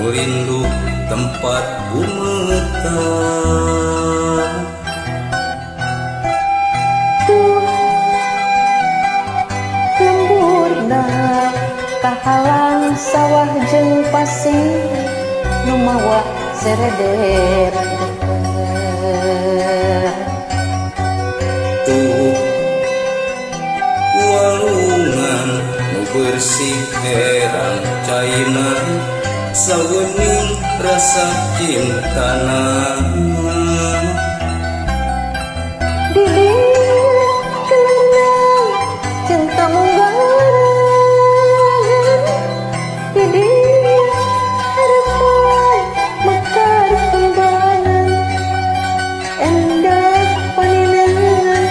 Nu rindu tempat bumetan. Tuh lemburna kahalang sawah jeung pasir nu mawa sereder geter. Tuh walungan nu bersih herang caina sawening rasa cintana. Di dieu cinta munggaran, di dieu harapan mekar kembangan, endah paninengan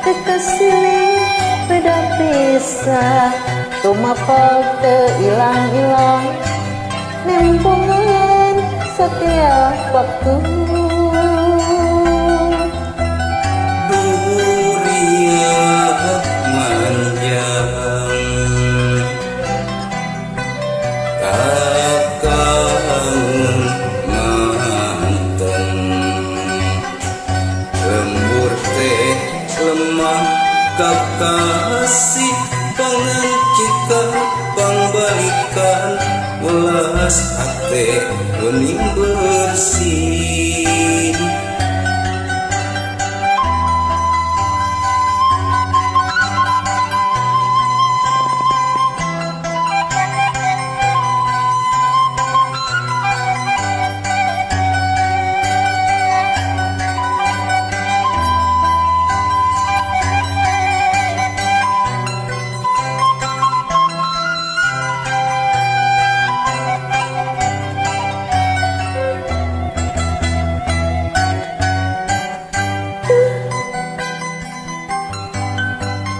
kekasih beda pisah, tumapel teu ilang-ilang nembongan setiap waktu. Duriat manjang kakangen manten, lembur teh lemah kakasih pangancika pangbalikan welas hate wening bersih.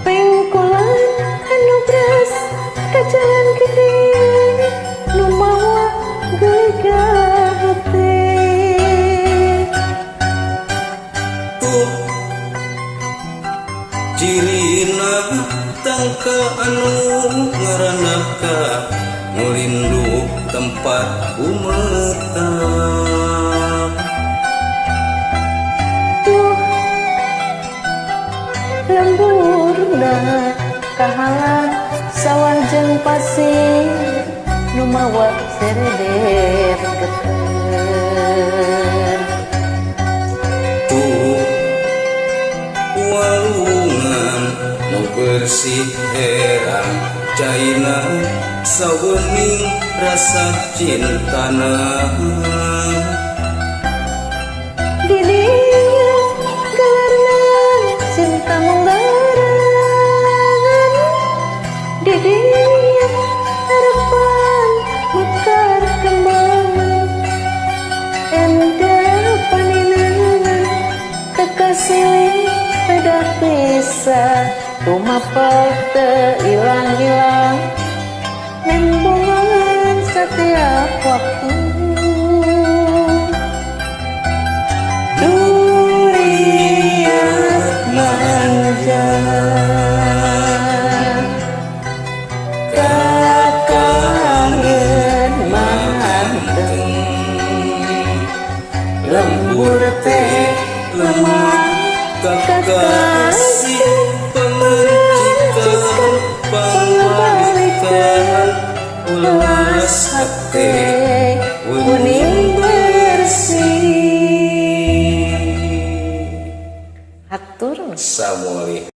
Pengkolan anu beras ka jalan gede nu mawa gelegah hate. Tuh cirina tangka anu ngaranaka nu lindu tempat bumetan. Tuh lemburna kahalang sawah jeung pasir nu mawa sereder geter. Tuh walungan nu bersih herang caina sawening rasa cintana. Di dieu gelarna cinta munggaran, di dieu harapan mekar kembangan, endah paninengan kekasih beda pisah, tumapel teu ilang-ilang nembongan setiap waktu. Duriat manjang kakangen manten, lembur teh lemah kakasih pangancikan pangbalikan welas hate wening bersih. Hatur. Samolih.